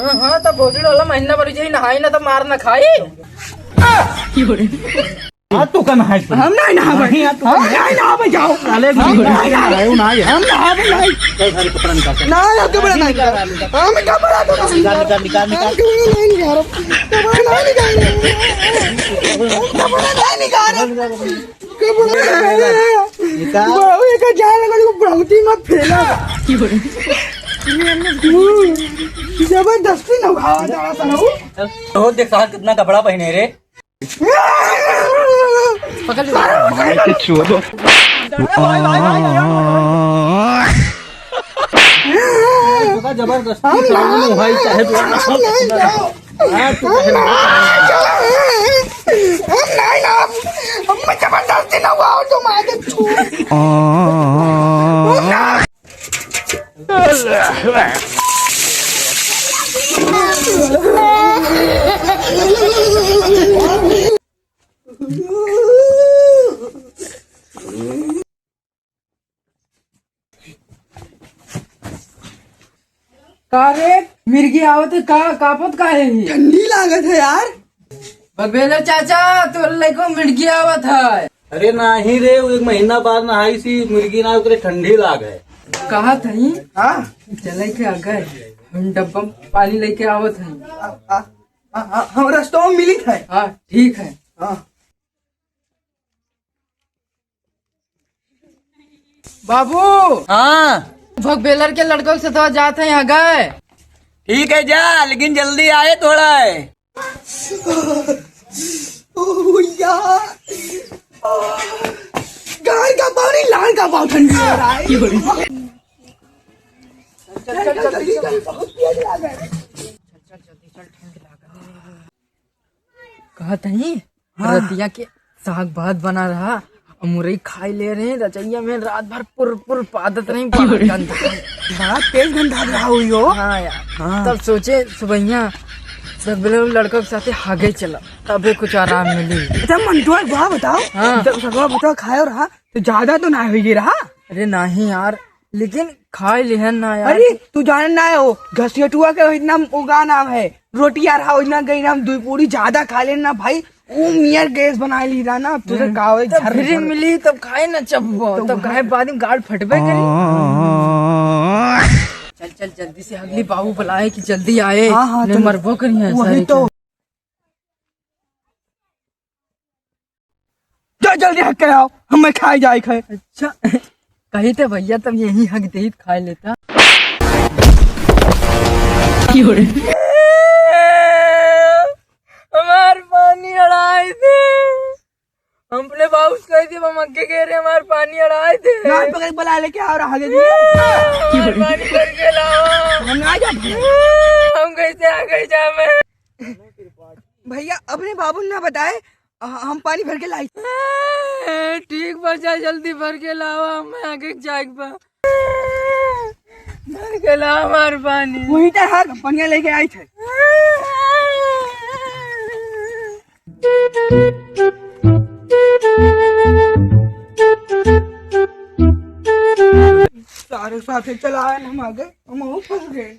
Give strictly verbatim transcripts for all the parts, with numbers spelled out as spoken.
हाँ, हाँ, तब भोसड़ी वाला महीना भर जाई, नहाई ना तो मार ना खाई। हाँ, तू का नहाई? हम नहीं नहावे। नहीं, यार, तू हम नहीं नहावे, जाओ। साले हम नहीं नहावे। हम नहावे नहीं। चल, सारे कपड़ा निकाल, चल। ना, यार, कपड़ा नहीं निकाल। हम कपड़ा तो नहीं निकाल, निकाल, निकाल, निकाल। हम कपड़ा नहीं निकाल। कपड़ा नहीं निकाल। हम कपड़ा नहीं निकाल। कपड़ा नहीं निकाल। बाबू, एक जान लगा, तो बहुत ही मत फैला। जबरदस्ती ना उठावा जरा सा, ना। तो देख, साला कितना कपड़ा पहने रे। पकड़ ले। मार के छुआ दो। जबरदस्ती चालू भाई, चाहे तो। हाँ, तू कहे। हम नहीं ना, हम जबरदस्ती ना हुआ, तुम आगे छू। का रे, मिर्गी आवत है का? कांपत काहे ही? ठंडी लागत है यार। बघेला चाचा, तोर लइको मिर्गी आवत है। अरे नाही रे, वो एक महीना बाद नहाई सी मिर्गी ना, ओकरे ठंडी लाग है। कहा थई? हाँ। चले के अगर हम डब्बा में पानी लेके आवत हई। आ, आ, आ, आ, हम रस्तों में मिलित है। हाँ, ठीक है। हाँ। बाबू। हाँ। भगबेलर के लड़कों से तो जात है, यहाँ गए। ठीक है, जा, लेकिन जल्दी आए थोड़ा है। ओ भैया, ओ, गाय का पानी, लाल का पाव ठंडी हो रहा है। चल, चल, चल, जल्दी चल, बहुत तेज लग रहा है। चल, चल, जल्दी चल, ठंड लग रहा है। कहत हई, हाँ। रतिया के साग भात बना रहा, और मुरई खाई ले रहे, रजइया में रात भर पुर पुर पादत रही, बड़ा गंधा। बड़ा तेज गंधा रहा हुई हो। हाँ यार। हाँ। तब सोचे सुबहिया सब लोग लड़कों के साथे हागे चला, तबे कुछ आराम मिली। अच्छा मंटुआ, एक बात बताओ। हाँ। जब सगवा बताओ खाए रहा, तो ज्यादा तो ना हुई रहा? अरे नहीं यार, लेकिन खाए लिहन ना यार। अरे तू जान ना हो, घसियटुआ के इतना उगा नाम है, रोटी यार हाँ, इतना गई नाम, दुई पूरी ज्यादा खा लेना भाई, वो मियर गैस बना ली रहा ना, तुझे हम्म। का होई, तब झर free झर। मिली, तब खाए ना चबुआ, तो तब वही खाए बाद में गाल फटबे करी। चल, चल, जल्दी से अगली बाबू बुलाए कि जल्दी आए, हाँ, हाँ, नहीं तो मरबो करी है वही सारे तो। के। जा जल्दी हग के आओ, हमें खाए जाए खाए। अच्छा, कही थे भैया, तब यही हग दे खाए लेता। हमार पानी अड़ाए दे। हम अपने बाबू से कह दिया, हम अग्गे कह रहे, हमार पानी अड़ाए दे। गाय पकड़ के बुला लेके आओ, रहा दे। हमार पानी भर के लाओ। हम ना जा। हम कैसे आ गए जा में? भैया, अपने बाबू ने ना बताए, ह-, हम पानी भर के लाई। ठीक बा, जा जल्दी भर के लावा, हमें आगे जाए के बा। भर के लावा हमार पानी। वही तो है, पनिया लेके आई थे। सारे साथे चला आए, हम आगे, हम और फंस गए।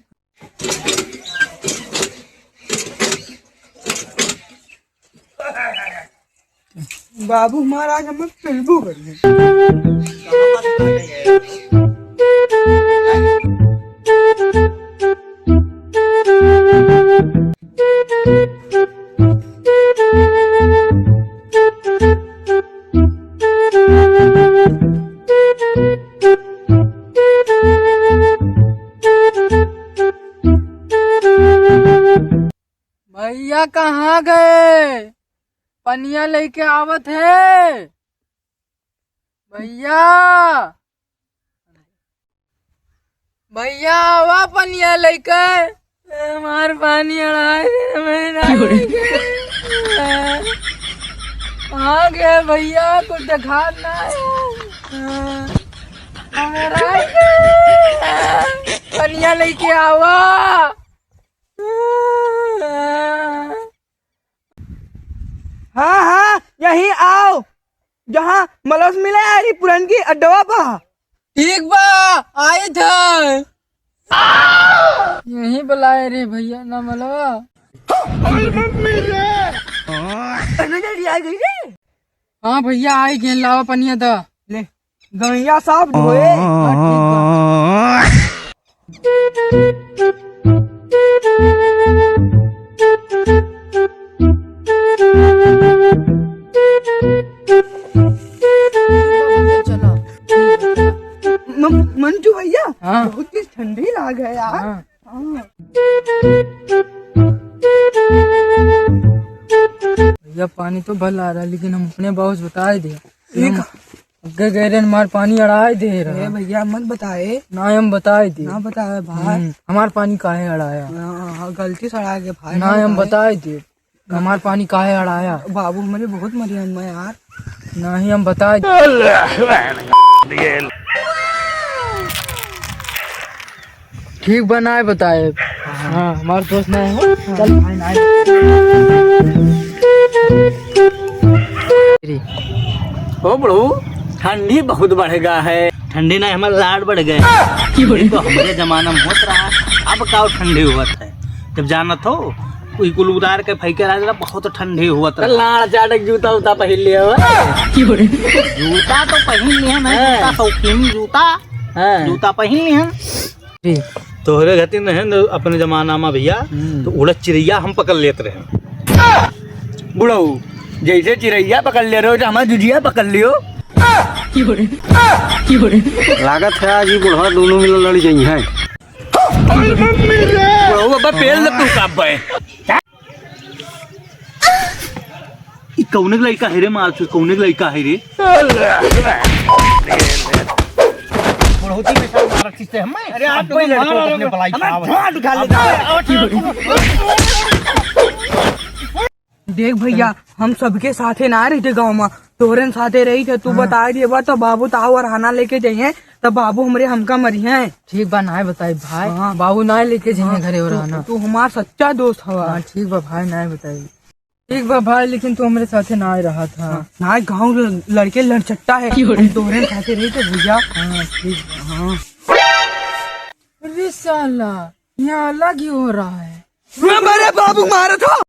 बाबू महाराज हमें पेलबो कर दे। भैया कहाँ गए? पनिया लेके आवत है भैया। भैया आवा पनिया लेके। हमार पानी अढ़ाई दिन में ना लेके। कहाँ गए भैया? कुछ दिखात ना है। हमार पनिया लेके आवा। हाँ, हाँ, यहीं आओ, जहाँ मलवा से मिले आए रही पुरनकी अड्डवा पा। ठीक बा, आए थे। यहीं बुलाए रे भैया ना मलवा। अरे, आ गई रे। हाँ भैया, आई गेन, लावा पनिया द। ले, गैया साफ धोए। हाँ, ठीक बा। चलो। म-, मंजू भैया, हाँ। बहुत तेज ठंडी लाग है यार। हाँ। हाँ। भैया, पानी तो भल आ रहा है, लेकिन हम अपने बाबू से बताए दे। ठीक। हम अग्गे गए रहे, हमार पानी अड़ाए दे रहा। ए भैया, मत बताए। ना, हम बताए दे। ना बताए भाई। हम्म, हमार पानी काहे अड़ाया? हाँ, हाँ, गलती से अड़ा गए भाई, ना हम बताए। बताए दे। हमार पानी काहे अड़ाया? बाबू हमरे बहुत मरियन में यार। नहीं, हम बताए। ठीक बा, नाय बताए। हाँ। हाँ, हमार दोस्त ना है। चल। ओ बड़ू, ठंडी बहुत बढ़ गया है। ठंडी ना, हमार लाड़ बढ़ गए। ये तो हमरे जमाना में होत रहा, अब का ठंडी होत है? जब जानत हो, कोई कुल उतार के फेंके रहा, बहुत ठंडी होत रहा। लाड़ चाटक जूता उता पहिन लिया हो। जूता तो पहिन लिया, मैं हाँ। जूता शौकीन जूता। हाँ। जूता पहिन लिया। जी। तोहरे घती नहीं न अपने जमाना में भैया, हम्म। तो उड़द चिड़ैया हम पकड़ लेत रहे। बुढ़ऊ, जैसे चिड़ैया पकड़ ले रहे हो, तो हमार जुजिया पकड़ लियो। लागत है आज ये बुढ़वा दोनों मिल लड़ जाई हैं। बुढ़ऊ, अब पेल न तू का बे। ई कौने के लइका है रे मार, तू कौने के लइका है रे? बुढ़ौती में सब मारत खींचते हम। अरे आप कोई लड़कों को अपने बुलाई हमारा खाओ। झाट उठा लेता है। देख भैया, हम सबके साथे ना रहते गाँव में, तोहरे साथे रही थे, तू हाँ। बता दिए बा तो बाबू ताऊ और हाना लेके जाइए, तब बाबू हमरे हमका मरिहे। ठीक बा, नाय बताई भाई। हाँ। बाबू नाय लेके जाइए हाँ, घरे और तू, हाना। तू हमार सच्चा दोस्त हवा। हाँ, ठीक बा भाई, नाय बताई। ठीक बा भाई, लेकिन तू हमरे साथे नाय रहा था। हाँ, नाय गाँव ल-, लड़के लड़चट्टा है। हम तोहरे साथे रही थे भैया। हाँ, ठीक बा। हाँ। अरे साला, यहाँ अलग ही हो रहा है। मेरे बाबू मारा था।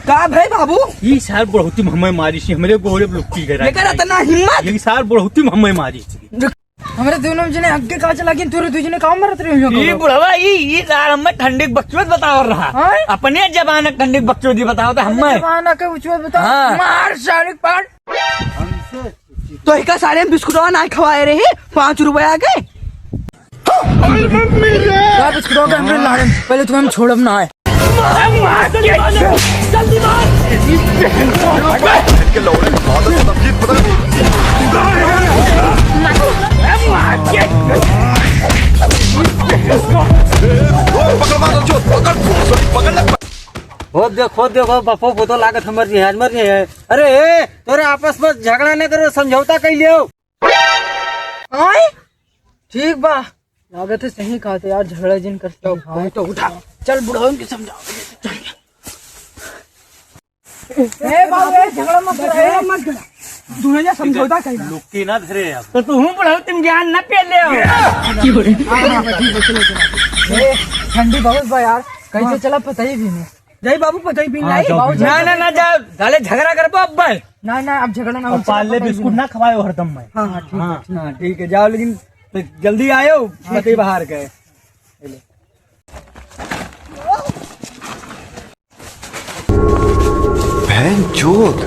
का भाई बाबू? ई सार बुढ़ौती में हमें मारी सी, हमरे गोड़े पे लुक्की गए। लेकिन इतना हिम्मत? ई सार बुढ़ौती में हमें मारी सी। हमरे दोनों जने हक के काच लागिन, तोरे दू जने काम मरत रहे हो। ई बुढ़वा, ई, ई सार हमें ठंडी के बकचोद बतावत रहा। हाँ? अपने जमाना के ठंडी के बकचोदी बतावत हमें। जमाना के उचोद बताओ। हाँ। मार साले पाट। तो इका सारे में बिस्कुटवा ना खवाए रही, पाँच रुपया के। का बिस्कुटवा के हमरे लाड़न, पहले तुम्हें हम छोड़ब ना है। हो देख, हो देख, हो बापो, वो तो लागत हमर जी है, मर जी है। अरे, ए, तोरे आपस में झगड़ा न करो, समझौता कर लियो। आय? ठीक बा, लागत है सही कहा थे यार, झगड़ा जिन कर तो हाँ। कोई तो उठा। चल बुढ़ावन के समझाओ। ए बाबू, ए झगड़ा मत कर, ए मत कर। तूने जा समझौता कही। लुक्की ना धरे अब। तो तू हूँ बुढ़ाऊ, तुम ज्ञान ना पे ले हो। ए, ठंडी बहुत बा यार, कैसे हाँ। चला पता ही भी नहीं। जाई बाबू, पता ही भी हाँ, नहीं। जाओ, बाबू, जाओ। ना, ना, ना, जाओ, साले झगड़ा करबो अब भाई। ना, ना, अब झगड़ा ना और हो, पार्ले पता ही बिस्कुट नहीं। ना खवाए हरदम में। हाँ, हाँ, ठीक है, हाँ, ठीक है। हाँ, ठीक है, जाओ, लेकिन जल्दी आयो, हाँ, पति ठीक। बाहर के। भय चोद।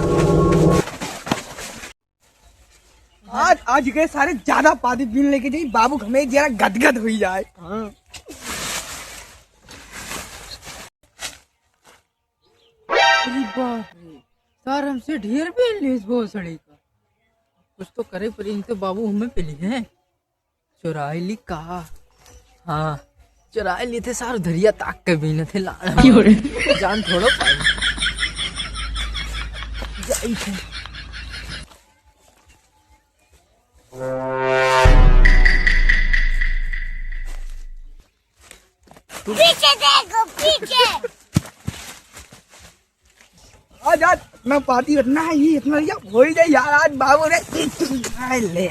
आज, आज के सारे ज्यादा पाती बीन लेके जाई, बाबू हमें जरा गदगद हुई जाए। हाँ। अरे बाप रे, सार हमसे ढेर बीन लेस भोसड़ी का। कुछ तो करे पड़ी, नहीं तो बाबू हमें पेली है। चुराई ली का? हाँ, चुराई ली थे सार, धरिया ताक के बीने थे लाड़। क्यों रे? जान थोड़ो पाई। जाई थे। पीछे देखो, पीछे। आज, आज इतना पाती, इतना ही, इतना ही हो ही जाए यार, आज बाबू रे। हाय ले।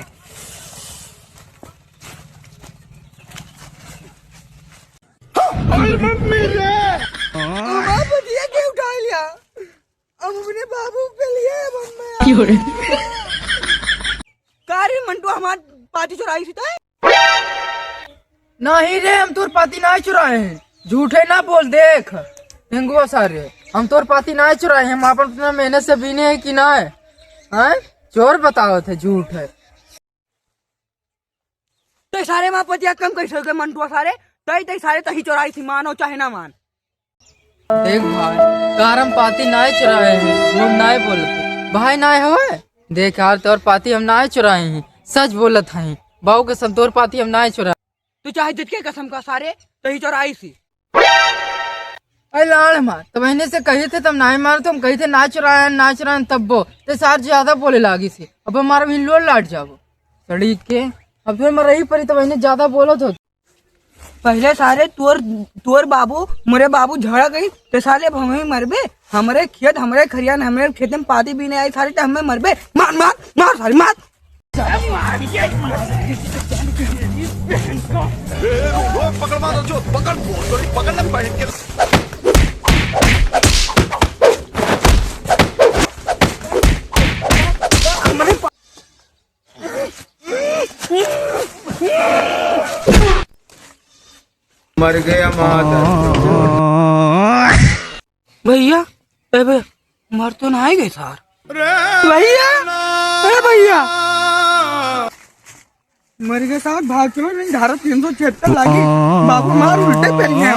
अरे मम्मी रे। बाबू जी, ये क्या उठा लिया? अब अपने बाबू पे लिया है मम्मी। क्यों रे? का रे मंटू, हमार पाती चुराई सी तय? नहीं रे, हम तोर पाती नाय चुराए हैं। झूठे ना बोल, देख। हेंगुआ सारे, हम तोर पाती नाय चुराए हैं, हम आपन अपना मेहनत से बीने हैं कि नाय? हैं? चोर बतावत है, झूठ है। तै सारे माँ पतिया कम कैसे हो गए मंटुआ सारे? तै, तै सारे तही चुराई थी, मानो चाहे ना मान। देख भाई, कार हम पाती नाय चुराए हैं, झूठ नाय बोलत। भाई नाय होए? देख यार, तोर पाती हम नाय चुराए हैं, सच बोलत हैं। बाऊ कसम, तोर पाती हम नाय चुराए। तू चाहे जितके कसम का सारे, तही चुराई सी। अरे लाड़ मार, तब इन्हें से कही थे, तब नाय मार, तुम कही थे ना चुराए, ना चुराए, तब वो ते सार ज्यादा बोले लागी सी। अब हमारा भी लोड लाट जाबो। सड़ी के, अब फिर मैं रही परी, तब इन्हें ज्यादा बोलो तो। पहले सारे तोर, तोर बाबू, मोरे बाबू झगड़ा करी, ते साले अब हमें मरबे, हमरे खेत, हमरे खरियान, हमरे खेत में पाती बीने आई सारे, ते हमें मरबे, मार, मार, मार सारे, मार। ए, रुक, रुक, पकड़, मार, जो, पकड़, पकड़, पकड़ ले, बहन के। मर गया माता। भैया, ए भैया, मर तो ना गए सार। भैया, ए भैया। मर गए सार, भाग चलो, नहीं धारा तीन सौ छिहत्तर लागी। बाबू मार उल्टे पेल गया।